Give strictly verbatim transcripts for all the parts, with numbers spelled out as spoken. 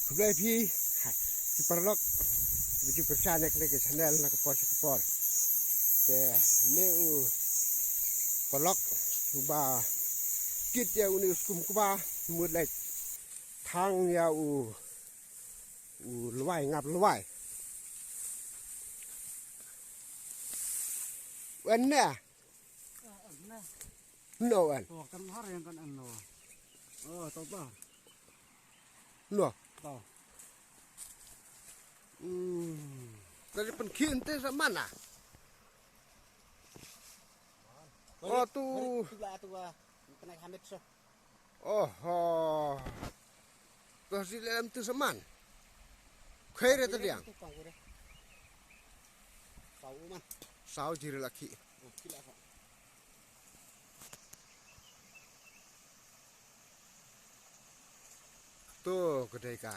Khublei phi, ki paralok, ki pyrshah ïa kane ka channel na ka por sha ka por. Te une u paralok uba kit ïa une u skum kba, mut leit thang ïa u, u lwai, ngap lwai. Wan ne? No wan. Oh, kan har yang kan ano. Oh, tau ba. No. Tau. Hmm. Tadi pynkhih ente sa man ah? Oh, tu. Hari tu lah tu ah. Kena hamit so. Oh, oh. To si lem tu sa man. Khere tadi yang. Tu kong kure. Sau man. Sau jiri laki. Oh, kila ko. To kedai ka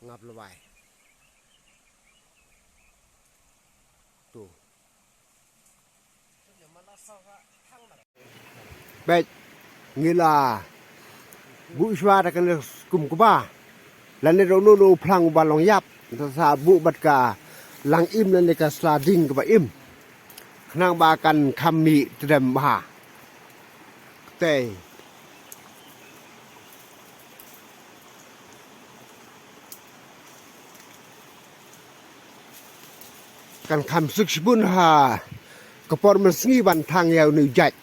ngap lwai. To. Bad ngi la buh shuwa da kane skum kba. Lane da uno uno u phlang uba long ïap. Ngi sa buh bad ka lang im lane ka sla ding kaba im. Khnang ba kan kham mih tdem bha. Te kan kham suk shibun ha ka por mynsngi ban thang ïa une u jait,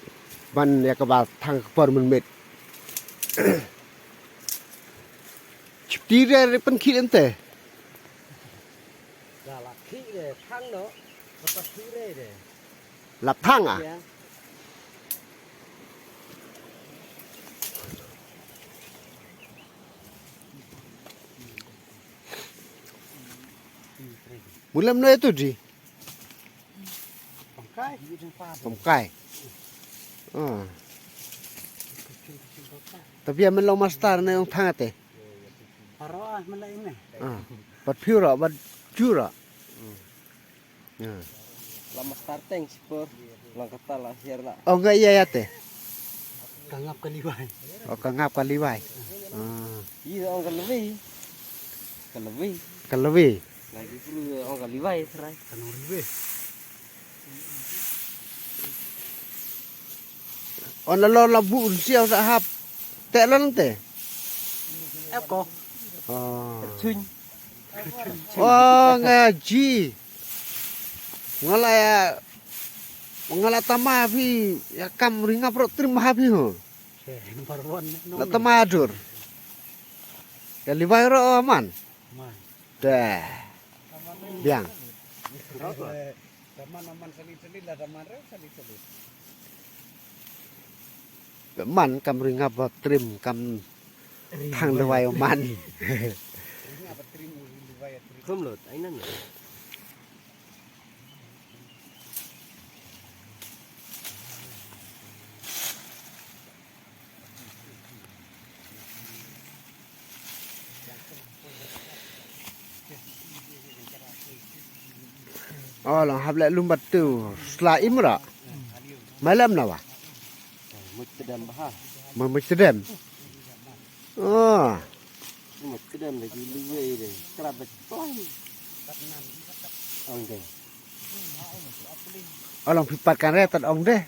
ban ïa kaba thang ka por mynmiet. Chipti re re pynkhih ente. Ka la khih re thang no, ka pa khih re re. Lap thang ah. Ïa. Bulam no itu di. Pamkai. Pamkai. Ah. Tapi ya men long master ne ong thang ate. Paro ah men la ine. Ah. Pat phiu ra, pat ju ra. Ya. Lama starting sipor, lang kata la hiar la. Oh, enggak iya ya te. Ka ngap ka liwai. Oh, ka ngap ka liwai. Ah. Iya, ong ka lewi. Ka lewi. Ka lewi. Lagi pun ong ka liwai serai. Ka nong riwe. On la lo la bu siaw sa hap. Te lon te. Eko. Oh. Chun. Oh, nga ji. Nga la ya, nga la tama phi, ya kam ri ngap ro trim ha phi ho. Number one. La tama dur. Ya liwai ro man. Man. Te. Biang. Daman aman salit-salit la daman re salit-salit. Daman kam ri ngap ba trim kam thang lewai man. Ri ngap ba trim ri lewai trim. Kum lut, ai nan. Oh, long hap leh lum bad tu. Sla im ra. Mai lem na wa. Mut tedem bha. Mut tedem. Oh. Mut tedem lagi luwe de. Kerap betul. Ong de. Along phi pat kan re tad ong de.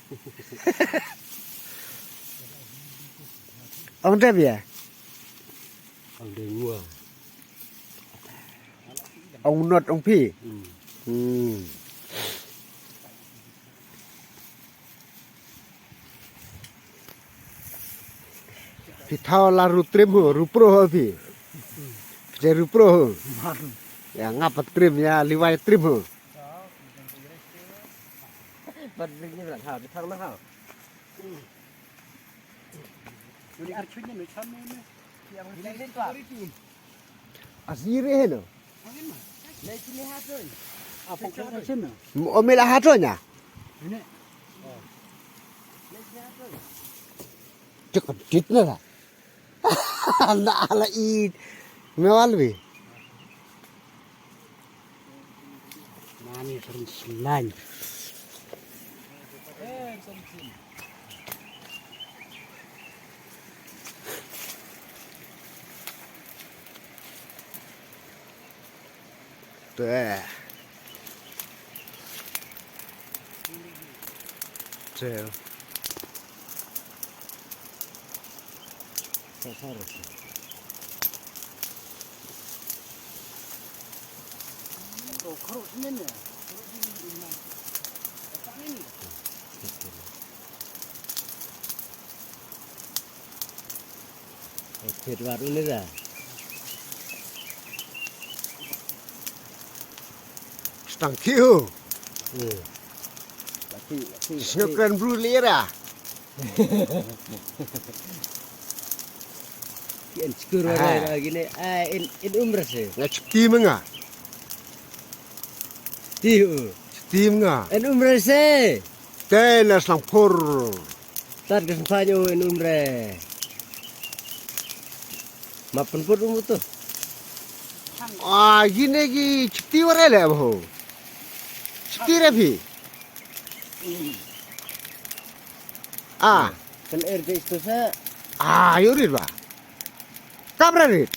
Ong de bia. Ong de ngua. Ong not ong phi. Hmm. Hmm. Phi thaw la ru trim ho, ru pro ho phi. Phi te ru pro ho. Ya ngap trim ya liwai trim ho. Bat bring ni brat ha, phi thang na ha. Asire heno. Mo omela hato nya. Cek dit na la. Na ala i mewal bi. Mani sering senang. Te. Te. Phet wat u lira. Stang kiu. Hmm. Sngew kren bru lira. Ki en skur wa Ah. Ra gine. Ah, en, en umra se. Nga chti menga. Ti u. Chti menga. En umra se. Te na slang pur. Tat ke sempaj u en umra. Ma penput um tu. Ah, gine gi chti ware le ho. Chti re phi. Ah. Kan er de isto sa. Ah, yo rit ba. Kabra rit.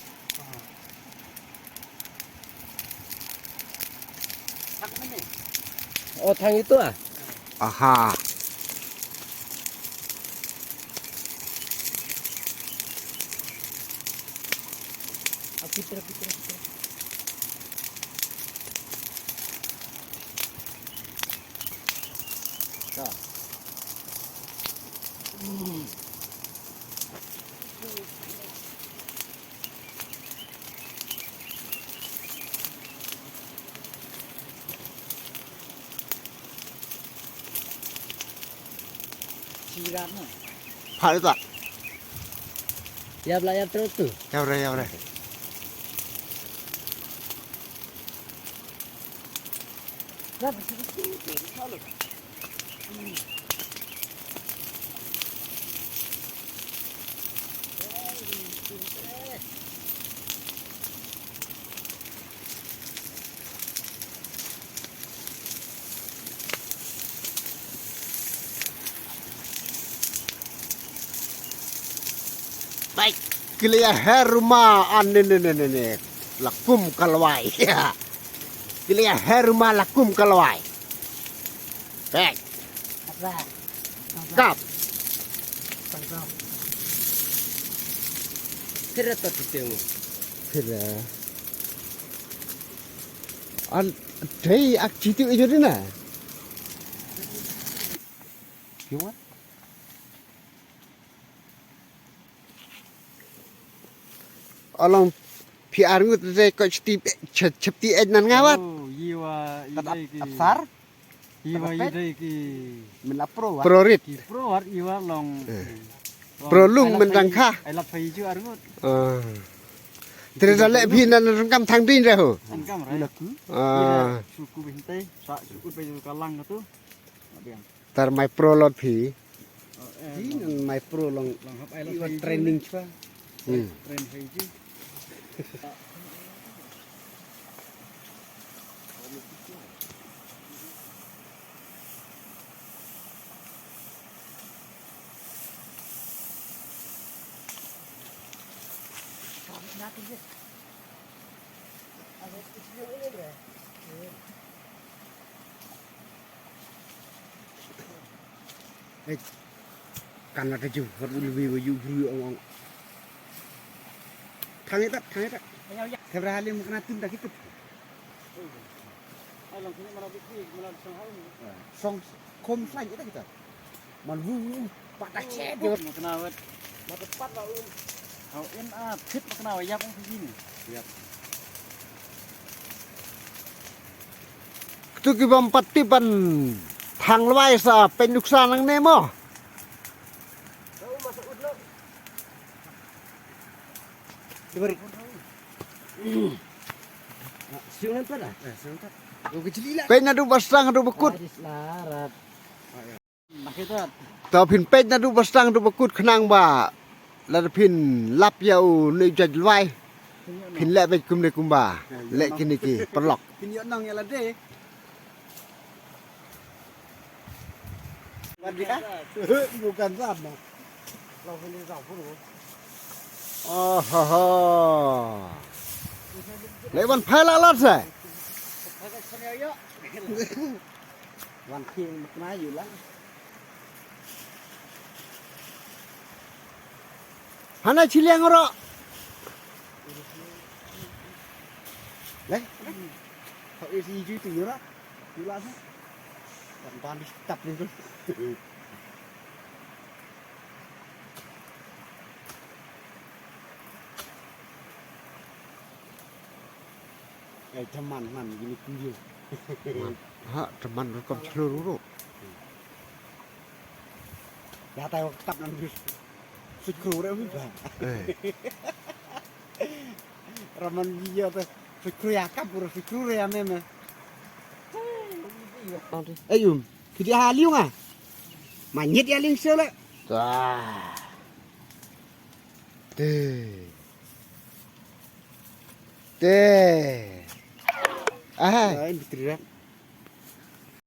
O thang itu ah. Aha. Apitra, apitra, apitra. Sirat na. Phal tak. Yap la yap terus tu. Yap re, yap re. Baik, kile ya herma an ne ne ne ne ne. Lakum kalwai. Kile ya herma lakum kalwai. Baik. Kap. Kira to ti temu. Kira. An dei ak chitu ijo dina. Piwa. Along phi arngut de ko chti chepti ej nan ngawat. Oh, yiwa idai ki. Apsar? Yiwa idai ki. Min la pro wa. Pro rit. Ki pro war iwa long. Eh. Pro lung men dang kha. Ai lat phai ju arngut. Ah. Tre da le phi nan rengkam thang ding re ho. Rengkam re. Ah. Suku binte, sa suku pe kalang tu. Tar mai pro lot phi. Ji nan mai pro long. Long hap ai lot training chwa. Hmm. Train hai ji. Hei. Kan la taju, hot ulu bi wa yu bru ong ong. Thang itat, thang itat. Ayo, ya. Kebra halim kena tun dah gitu. Ai long sini malah bikri, malah song harum. Song kom flan kita kita. Man wu wu pat da chet. Mat kena wet. Mat pat la um. Hau in a pit mat kena wa yap ong sini. Yap. Ktu ki bym pat tip ban thang lwai sa pynuksa nangne mo. Siwang pat ah. Peit naduh ba sdang haduh ba kut. Tau phin peit naduh ba sdang haduh ba kut khnang ba lada phin lap ïa u ne jait lwai. Phin leh beit kumne kumba. Leh kine ki paralok. Phin ïoh nang ïa lade. Bukan ram. Ahaha. Leh ban phai la lat sa. Wan khie mak na yu la. Hana chiliang ro. Lai. Hau isi ju tu yu ra. Yu la sa. Ban ban di tap ni tu. Ai, thaman man gini kuyo. Man. Ha, thaman rukom chlur uru. Ya tai wak tap nan bis. Sut kru re wi ba. Eh. Raman biya te. Sut kru ya kap uru sut kru re ya meme. Ayum. Kidi ha liung ah. Manyit ya liung sele. Tuh. Te. Te. Ahai. Ai, bitri rak.